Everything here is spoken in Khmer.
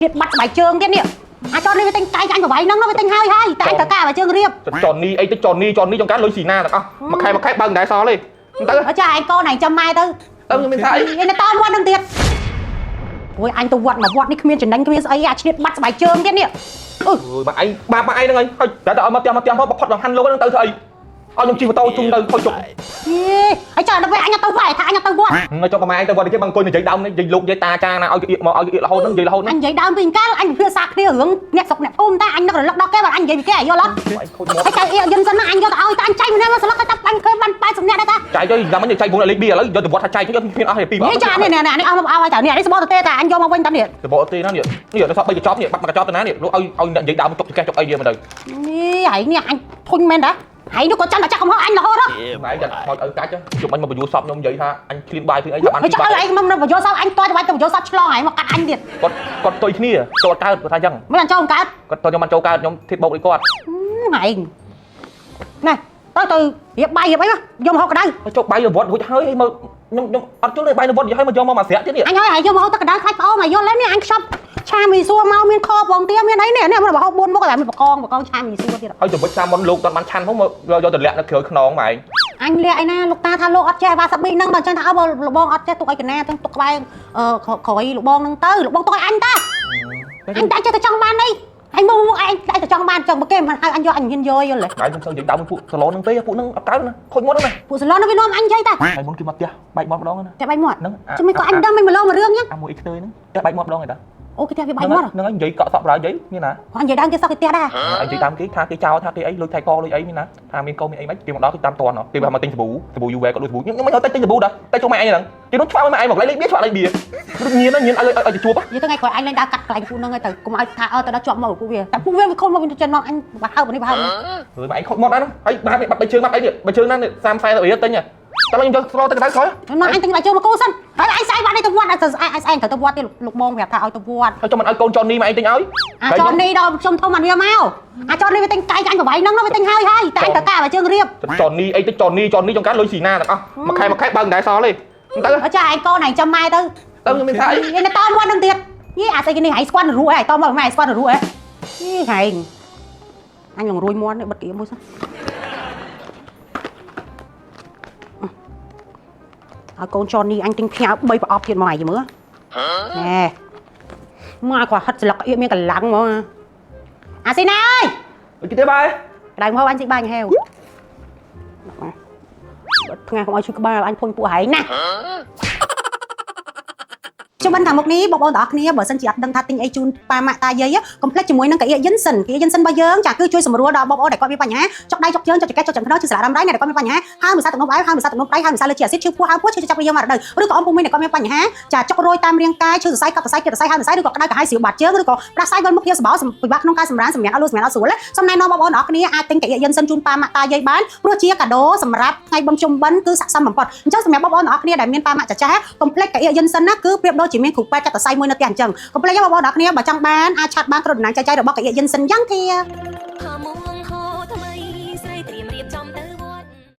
ទៀតបាត់ស្បែកជើងទៀតនេះអាចនេះវាទិញកែងអញប្រវៃហ្នឹងវាទិញហើយហើយតែអញត្រូវការស្បែកជើងរៀប ចននេះអីទៅចននេះចននេះចង់ការលុយស៊ីណាទាំងអស់មួយខែមួយខែបើមិនដែរសល់ទេទៅ ចាឯងកូនឯងចាំម៉ែទៅ ទៅខ្ញុំមានថាអី ឯងតវត្តហ្នឹងទៀតអូយអញទៅវត្តមកវត្តនេះគ្មានចំណេញគ្មានស្អីអាឆ្លៀតបាត់ស្បែកជើងទៀតនេះអឺ បើឯងបាបឯងហ្នឹងហើយហើយតែឲ្យមកផ្ទះមកផ្ទះមកផុតដល់ហាន់លោកហ្នឹងទៅធ្វើអីឲ្យខ្ញុំជិះម៉ូតូជុំទៅខូចជុក យេហើយចាដល់ពេលអញទៅវត្តថាអញទៅវត្ត នៅចុះប្រម៉ែឯងទៅវត្តគេបងអង្គុយនិយាយដើមនិយាយលោកនិយាយតាចាណាឲ្យគេអៀកមកឲ្យគេអៀករហូតហ្នឹងនិយាយរហូតហ្នឹង អញនិយាយដើមពីកាលអញពិភាក្សាគ្នារឿងអ្នកស្រុកអ្នកភូមិតាអញនឹករលឹកដល់គេបើអញនិយាយពីគេយល់អត់ ឯងខូចមាត់ ហើយចៅអៀយិនសិនណាអញយកទៅឲ្យតាអញចៃម្នាក់មកស្លឹកតែអញឃើញបាន80នាក់ដែរតា ចែកទៅយ៉ាងម៉េចចែកវងលេខប៊ីឥឡូវយកទៅវត្តថាចែកទៅគ្មានអស់ទេពីរ នេះចានេះនេះនេះអស់មកឲ្យតានេះនេះសបទៅទេតាអញយកមកវិញតានេះ សបកទេណានេះនេះដល់សក់3កញ្ចប់នេះបាត់មួយកញ្ចប់ទៅណានេះលោកឲ្យឲ្យអ្នកនិយាយដើមចុកចកេះចុកអីវាមកទៅ នេះហែងនេះអញធុញមែនតាហែងនោះក៏ចាំតែចាក់កំហុសអញរហូតហ៎ ម៉ែចាត់មកឲ្យកាច់ជុំអញមកបញ្យួរសពខ្ញុំនិយាយថាអញឃ្លានបាយឃ្លានអីថាបាន ហើយចុះឲ្យឯងមកបញ្យល់សោអញតើទៅបញ្យល់សោឆ្លងហែងមកកាត់អញទៀត គាត់គាត់ផ្ទុយគ្នាចូលកើតគាត់ថាអញ្ចឹង មិនអញចូលកើត គាត់តខ្ញុំបានចូលកើតខ្ញុំធៀបបោកដូចគាត់ ហែងណែទៅទៅរៀបបាយរៀបអីមកយកមកហូបក្តៅ ចុះបាយនៅវត្តរួចហើយមកខ្ញុំខ្ញុំអត់ជល់ទេបាយនៅវត្តរួចហើយមកយកមកមួយស្រាក់ទៀតនេះ អញហើយយកមកហូបទឹកក្តៅខ្លាច់ប្អូនមកយល់ហើយនេះអញខ្ចប់ឆាមីសួរមកមានខបងទាមានអីនេះនេះមកហូប4មុខតែមានបកងបកងឆាមីសួរទៀត ហើយទៅវិចសាមុនលោកគាត់បានឆាន់ផងមកយកទៅលាក់នៅក្រោយខ្នងម៉ែង អញលាក់ឯណាលោកតាថាលោកអត់ចេះវ៉ាសាប៊ីហ្នឹងបើអញ្ចឹងថាអើបើលបងអត់ចេះទុកឲ្យកណាទាំងទុកក្បែរក្រោយលបងហ្នឹងទៅលបងទុកឲ្យអញតាអញតែចេះតែចង់បានអីអញមកមកឯងតែចង់បានចង់បើគេមិនហៅអញយកអញហ៊ានយកយល់ទេ ម៉ែខ្ញុំសូវនិយាយដើមពួកសាឡនហ្នឹងទេពួកហ្នឹងអត់កើតណាខូចមាត់ហ្នឹងណា ពួកសាឡនហ្នឹងវានាំអញនិយាយតា ហើយមុនគេមកផ្ទះបែកមាត់ម្ដងណា តែបែកមាត់ ហ្នឹង ចាំមិនក៏អញដឹងមិនមកលោមករឿងចឹង អាមួយអីខ្ទើយហ្នឹងផ្ទះបែកមាត់ម្ដងឯតា អូគេផ្ទះវាបែកមាត់ ហ្នឹងហើយនិយាយកក់សក់ប្រហើយនិយាយមានណា អញនិយាយដើមគេសោះគេផ្ទះដែរ អញនិយាយតាមគេថាគេចោលថាគេអីលុយថៃកលុយអីមានណាថាមានកូនមានអីមិនគេមកដល់គេតាមតន់គេមកទិញសាប៊ូសាប៊ូយូវែក៏លុយសាប៊ូខ្ញុំខ្ញុំមិនទៅទិញសាប៊ូដែរតែចូលម៉ែឯងហ្នឹងគេនោះឆ្វាក់ម៉ែឯងមកលេខបៀឆ្វាក់លេខបៀញៀនញៀនឲ្យឲ្យទៅជួប និយាយទៅថ្ងៃក្រោយអញឡើងដើរកាត់កន្លែងពួកហ្នឹងឲ្យទៅកុំឲ្យថាអើទៅដល់ជាប់មកពួកវាតែពួកវាវាខំមកវាចិនមកអញបើហើបនេះបើហើបនេះ ហើយម៉ែឯងខូចមាត់ដែរហ្នឹងហើយបាត់បាត់បីជើងបាត់អីនេះបីជើងហ្នឹង30 40រៀលទិញតែខ្ញុំយកស្លោទៅកដៅក្រោយ មកអញទិញបាយជើងមកគូសិនហើយអញស្អែកបាត់នេះទៅវត្តស្អែកស្អែកត្រូវទៅវត្តទៀតលោកបងប្រាប់ថាឲ្យទៅវត្ត ហើយចុះមិនឲ្យកូនចននេះម៉ែឯងទិញឲ្យ អាចននេះដល់ខ្ញុំធំអានវាមកអាចននេះវាទិញកែងអញប្រវៃហ្នឹងវាទិញហើយហើយតែអញត្រូវការបាយជើងរៀប ចននេះអីទៅចននេះចននេះចង់ការលុយស៊ីណាទាំងអស់មួយខែមួយខែបើមិនដែរសល់ទេទៅ ចាឯងកូនឯងចាំម៉ែទៅ ទៅខ្ញុំមានថាអី ឯងតវត្តហ្នឹងទៀតយីអាស្អីគេនេះឯងស្គាល់រួឯងតមកម៉ែស្គាល់រួឯងយីហែងអញលងរួយមាត់នេះបិទគៀមួយសិនឲ្យកូនចននេះអញទិញផ្ញើ3ប្រអប់ទៀតមកឯងមើលណែមកគាត់ហិតស្លឹកអៀកមានកម្លាំងហ្មងអាស៊ីណាអើយ គេទេបាយ ក្តៅមកអញស៊ីបាញ់ហេវបិទថ្ងៃកុំឲ្យឈឺក្បាលអញភុញពួកហែងណាជំនខាងមុខនេះបងប្អូនទាំងអស់គ្នាបើសិនជាអត់ដឹងថាទិញអីជូនប៉ាម៉ាក់តាយាយកុំភ្លេចជាមួយនឹងកាអៀយិនសិនកៀយិនសិនរបស់យើងចាគឺជួយសម្រួលដល់បងប្អូនដែលគាត់មានបញ្ហាចុកដៃចុកជើងចុកចង្កេះចុកចង្កឹះឈឺស្លាករ៉ាំរ៉ៃអ្នកដែលគាត់មានបញ្ហាហើមវិសាទឹកនោមផ្អែមហើមវិសាទឹកនោមប្រៃហើមវិសាលើជាអាស៊ីតឈឺពោះហើមពោះឈឺចាប់វាយើងមករដូវឬក៏អ៊ំពូមីងដែលគាត់មានបញ្ហាចាចុករយតាមរាងកាយឈឺសរសៃកប់សរសៃគៀតសរសៃហើមសរសៃឬក៏ក្តៅក្រហាយស្រាវបាតជើងឬក៏ផ្ដាសាយវិលមុខជាសបោពិបាកក្នុងការសម្រានសម្រាប់អត់លូសម្រាប់អត់ស្រួលសូមណែនាំបងប្អូនទាំងអស់គ្នាអាចទិញកាអៀយិនសិនជូនប៉ាម៉ាក់តាយាយបានព្រោះជាកាដូសម្រាប់ថ្ងៃបុណ្យជុំបិណ្ឌគឺស័ក្តិសមបំផុតអញ្ចឹងសម្រាប់បងប្អូនទាំងអស់គ្នាដែលមានប៉ាម៉ាក់ចាស់ៗកុំភ្លេចកាអៀយិនសិនណាគឺប្រៀបដូចជាមានគ្រូពេទ្យចាត់សរសៃមួយនៅផ្ទះអញ្ចឹងកុំភ្លេចបងប្អូនទាំងអស់គ្នាបើចង់បានអាចឆាត់បានគ្រប់តំណែងចែកចាយរបស់កាអៀយិនសិនយ៉ាងធា Come on.